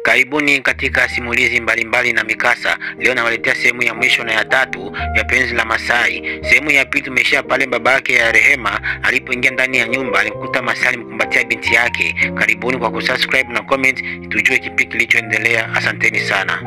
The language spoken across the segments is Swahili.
Karibuni katika simulizi mbalimbali na mikasa. Leo nawaletea sehemu ya mwisho na ya tatu ya Penzi la Masai. Sehemu ya pili tumeshia pale babake ya Rehema alipoingia ndani ya nyumba alimkuta Masai mkumbatia binti yake. Karibuni kwa kusubscribe na comment tujue kipi kilichoendelea. Asanteni sana.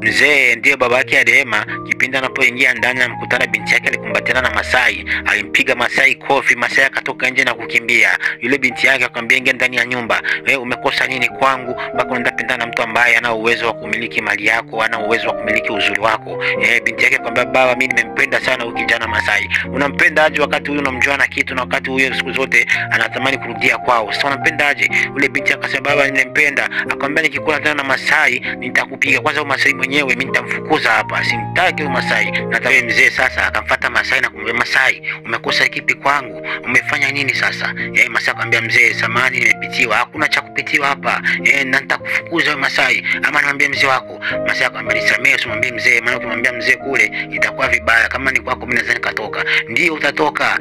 Mzee ndiye babake ya Rehema, kipindi anapoingia ndani na mkutana binti yake alikumbatiana na Masai, alimpiga Masai kofi, Masai akatoka nje na kukimbia. Yule binti yake akamwambia ingia ndani ya nyumba, wewe umekosa nini kwangu mpaka unaenda pendana na mtu ambaye ana uwezo wa kumiliki mali yako, ana uwezo wa kumiliki uzuri wako? Binti yake akamwambia baba, mimi nimempenda sana huyu kijana Masai. Unampenda aje wakati huyu unamjua na kitu, na wakati huyu siku zote anatamani kurudia kwao? Sasa unampenda aje? Yule binti akasema baba, nimempenda. Akamwambia nikikula tena na Masai nitakupiga. Kwanza Masai mwenyewe mimi nitamfukuza hapa, simtaki Masai. Na tawe mzee sasa akamfuata Masai na kumwambia Masai, umekosa kipi kwangu? Umefanya nini sasa? Masai akamwambia mzee, samahani, nimepitiwa. Hakuna cha kupitiwa hapa. Na nitakufukuza Masai, ama niambie mzee wako. Masai akamwambia nisamee, usimwambie mzee, maana ukimwambia mzee kule itakuwa vibaya. Kama ni kwako mimi nadhani katoka. Ndio utatoka.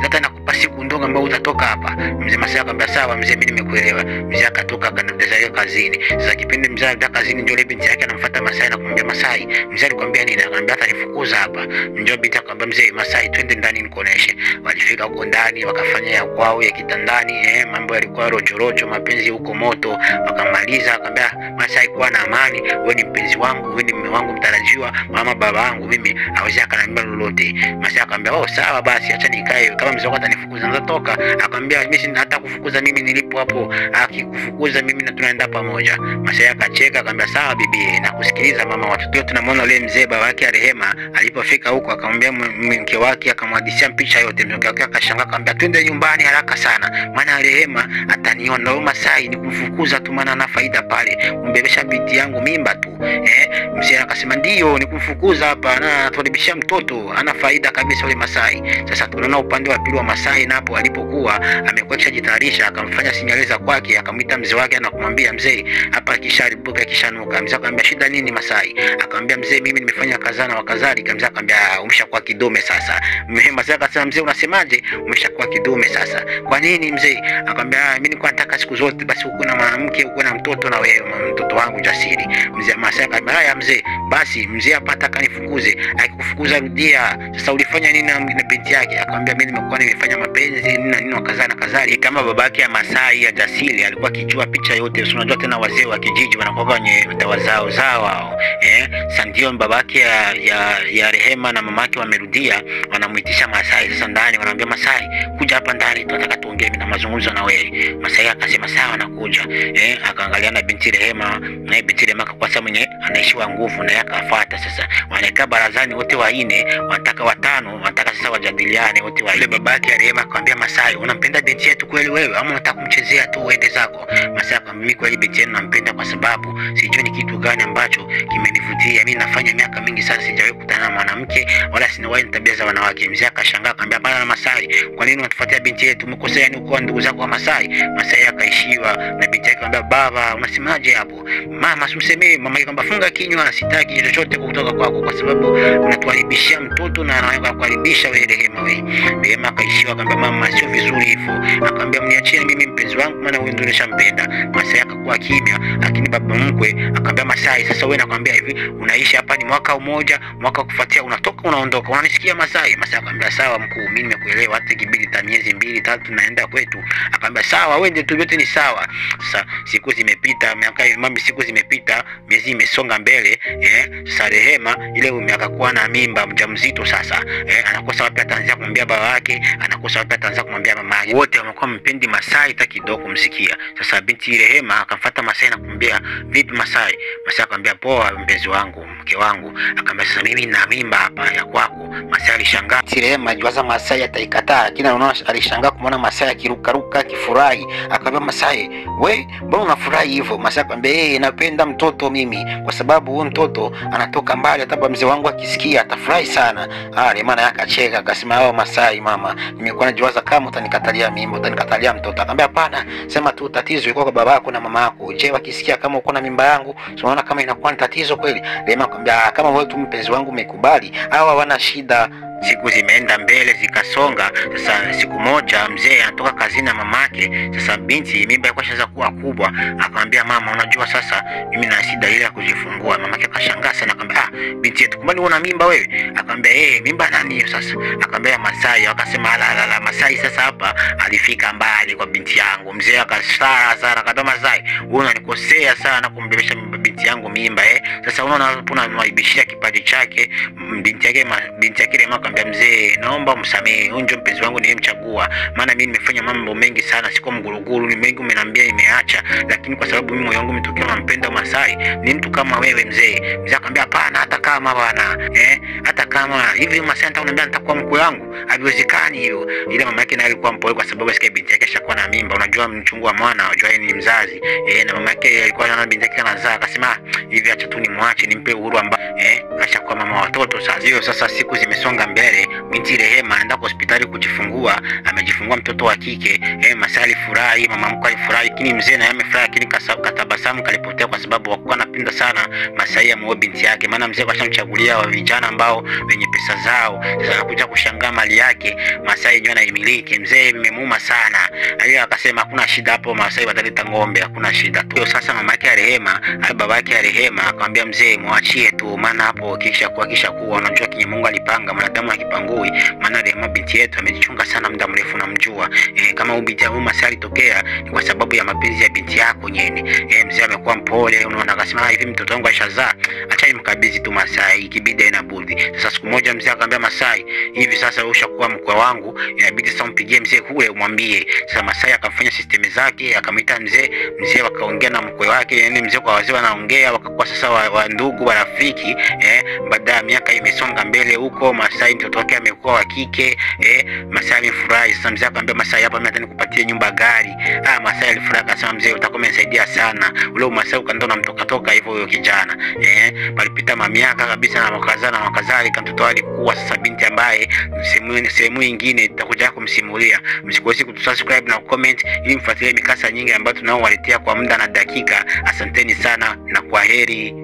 Hata nakupa siku ndogo ambayo utatoka hapa. Mzee Masai akamwambia sawa mzee, mimi nimekuelewa. Mzee akatoka akaenda kazini. Sasa kipindi mzee anaenda kazini ndio ile binti yake anamfuata Masai na kumwambia Masai, mzee alikwambia nini? Akamwambia atanifukuza hapa. Njoo binti akamwambia mzee Masai, twende ndani nikuoneshe. Walifika huko ndani wakafanya ya kwao ya kitandani, mambo yalikuwa rojo rojo, mapenzi huko moto. Wakamaliza akamwambia Masai, kuwa na amani, wewe ni mpenzi wangu, wewe ni mume wangu mtarajiwa, mama baba wangu mimi, hawezi akaniambia lolote. Masai akamwambia oh sawa basi, acha nikae, kama mzee wako atanifukuza nitatoka. Akamwambia mimi sina hata kufukuza, mimi nilipo hapo, akikufukuza mimi na tunaenda pamoja. Masai akacheka akamwambia sawa bibi, nakusikiliza mama watoto. Tunamwona yule mzee baba yake ya Rehema alipofika huko akamwambia mke wake, akamhadisia picha yote. Mke wake akashangaa akamwambia twende nyumbani haraka sana, maana Rehema ataniona. Huyo Masai ni kumfukuza tu, maana ana faida pale, kumbebesha binti yangu mimba tu. Mzee akasema ndio, ni kumfukuza hapa na atuharibishia mtoto, ana faida kabisa yule Masai. Sasa tunaona upande wa pili wa Masai napo alipokuwa amekuwa kishajitayarisha, akamfanya sinyaleza kwake, akamwita mzee wake na kumwambia mzee, hapa kisharibuka kishanuka. Mzee akamwambia shida nini Masai? Akamwambia mzee, mimi nimefanya kaza na wakadhalika. Mzee akamwambia umeshakuwa kidume sasa. Masai akasema mzee, unasemaje? Umeshakuwa kidume sasa. Kwa nini mzee? Akamwambia mimi nilikuwa nataka siku zote basi uko na mwanamke, uko na mtoto, na wewe mtoto wangu Jasiri. Mzee Masai akamwambia haya mzee, basi mzee hapa nataka nifukuze. Akikufukuza rudia. Sasa ulifanya nini na binti yake? Akamwambia mimi nimekuwa nimefanya mapenzi nini na nini wakaza na kadhalika. Kama babake ya Masai ya Jasiri alikuwa akijua picha yote. Unajua tena wazee wa kijiji wanakuwa kwenye dawa zao zao wao. Sasa ndio babake ya Rehema na mamake wamerudia, wanamuitisha Masai sasa ndani, wanaambia Masai kuja hapa ndani, tunataka tuongee na mazungumzo na wewe. Masai akasema sawa nakuja. Akaangalia na binti Rehema, na binti Rehema akakuwa sasa mwenye anaishiwa nguvu na yakafuata. Sasa wanakaa barazani wote wanne, wanataka watano, wanataka sasa wajadiliane wote wanne. Babake ya Rehema akamwambia Masai, unampenda binti yetu kweli wewe ama unataka kumchezea tu uende zako? Masai akamwambia mimi kweli binti yenu nampenda, kwa sababu sijui ni kitu gani ambacho kimenivutia. Mimi nafanya miaka mingi sana sijawahi kukutana na mwanamke wala sinawahi tabia za wanawake. Mzee akashangaa akamwambia hapana na Masai, kwa nini unatufuatia binti yetu? Umekosea yani uko ndugu zako wa Masai? Masai akaishiwa na binti yake akamwambia baba, unasemaje hapo? Mama usimsemee. Mama yake akamwambia funga kinywa, sitaki chochote kutoka kwako kwa sababu unatuharibishia mtoto na anaweza kukuharibisha wewe Rehema wewe. Rehema akaishiwa akamwambia mama, sio vizuri hivyo. Akamwambia mniachie mimi mpenzi wangu, maana huyu ndio nishampenda. Masai akakuwa kimya, lakini baba mkwe akamwambia Masai, sasa wewe nakwambia hivi, unaishi hapa ni mwaka mmoja, mwaka kufuatia unatoka unaondoka. Unanisikia Masai? Masai akamwambia sawa mkuu, mimi nimekuelewa, hata kibidi ta miezi 2 3 naenda kwetu. Akamwambia sawa, wewe ndio tu, yote ni sawa. Sasa siku zimepita, miaka mami, siku zimepita, miezi imesonga mbele. Sasa Rehema ile akakuwa na mimba mjamzito sasa. Anakosa wapi ataanza kumwambia baba yake, anakosa wapi ataanza kumwambia mama yake. Wote wamekuwa mpendi Masai hata kidogo kumsikia. Sasa binti Rehema akamfuata Masai na kumwambia vipi Masai? Masai akamwambia poa mpenzi wangu, mke wangu. Akamwambia sasa mimi na mimba hapa ya kwako. Masai alishangaa. Binti Rehema aliwaza Masai ataikataa, lakini anaona alishangaa kumwona Masai akirukaruka akifurahi. Akamwambia Masai, we mbona unafurahi hivyo? Masai akamwambia napenda mtoto mimi, kwa sababu huyu mtoto anatoka mbali, hata mzee wangu akisikia atafurahi sana. Rehema naye akacheka akasema hao Masai mama, nimekuwa najiwaza kama utanikatalia mimba, utanikatalia mtoto. Akamwambia hapana, sema tu tatizo iko kwa babako na mama yako. Je, wakisikia kama uko na mimba yangu, unaona kama inakuwa ni tatizo kweli? Rehema akamwambia kama wewe tu mpenzi wangu umekubali, hawa hawana shida. Siku zimeenda mbele zikasonga. Sasa siku moja mzee anatoka kazini na mamake. Sasa binti mimba ilikuwa ishaanza kuwa kubwa, akamwambia mama, unajua sasa mimi na shida ile ya kujifungua. Mamake akashangaa sana, akamwambia binti yetu, kumbe una mimba wewe? Akamwambia mimba nani hiyo sasa? Akamwambia Masai. Akasema la la la, Masai sasa hapa alifika mbali kwa binti yangu. Mzee akasara sana, akasema Masai, wewe unanikosea sana kumbebesha binti yangu mimba. Sasa unaona hapo unamwaibishia kipaji chake. Binti yake Rehema akamwambia mzee, naomba msamehe, huyu ndio mpenzi wangu niliyemchagua, maana mimi nimefanya mambo mengi sana, siko mguruguru, ni mengi umeniambia nimeacha, lakini kwa sababu mimi moyo wangu umetokea nampenda Masai, ni mtu kama wewe mzee. Mzee akamwambia hapana, hata kama bwana, hata kama hivi Masai anataka nitakuwa mkwe wangu, haiwezekani hiyo. Ile mama yake naye alikuwa mpole kwa sababu asikia binti yake ashakuwa na mimba, unajua mchungu wa mwana, unajua ni mzazi. Na mama yake alikuwa anaona binti yake anazaa, akasema hivi acha tu nimwache nimpe uhuru ambao ashakuwa mama watoto sasa. Hiyo sasa siku zimesonga mbele, binti Rehema anaenda kwa hospitali kujifungua, amejifungua mtoto wa kike. Masai alifurahi, mama mkwe alifurahi, lakini mzee naye amefurahi, lakini katabasamu kalipotea kwa sababu walikuwa wanapenda sana Masai amuoe binti yake, maana mzee kashamchagulia wa vijana ambao wenye pesa zao. Sasa anakuja kushangaa mali yake Masai ndio anaimiliki. Mzee imemuuma sana. Hiyo akasema hakuna shida hapo, Masai wataleta ng'ombe, hakuna shida. Hiyo sasa mama yake Rehema, baba yake Rehema akamwambia mzee, muachie tu, maana hapo kisha kuwa unajua kinyi Mungu alipanga, mwanadamu akipangui. Maana Rehema binti yetu amejichunga sana muda mrefu, namjua. Kama huyu binti huyu Masai alitokea ni kwa sababu ya mapenzi ya binti yako nyene. Mzee amekuwa mpole, unaona, akasema hivi mtoto wangu ashazaa, acha nimkabidhi tu Masai, ikibidi haina budi. Sasa siku moja mzee akamwambia Masai, hivi sasa wewe ushakuwa mkwe wangu, inabidi sasa umpigie mzee kule umwambie. Sasa Masai akamfanya system zake, akamwita mzee, mzee wakaongea na mkwe wake, yani mzee kwa wazee wanaongea, wakakuwa sasa wa ndugu warafiki. Baada ya miaka imesonga mbele huko, Masai mtoto wake amekuwa wa kike. Masai amefurahi. Sasa mzee akamwambia Masai, hapa mimi nataka nikupatie nyumba, gari. Masai alifurahi, akasema mzee utakuwa umenisaidia sana. Ule Masai ukaenda unamtoka toka hivyo huyo kijana. Palipita mamiaka kabisa na wakazana na wakazalika, mtoto alikuwa sasa binti ambaye sehemu nyingine nitakuja kumsimulia. Msikose kutusubscribe na comment ili mfuatilie mikasa nyingi ambayo tunaowaletea kwa muda na dakika. Asanteni sana na kwaheri.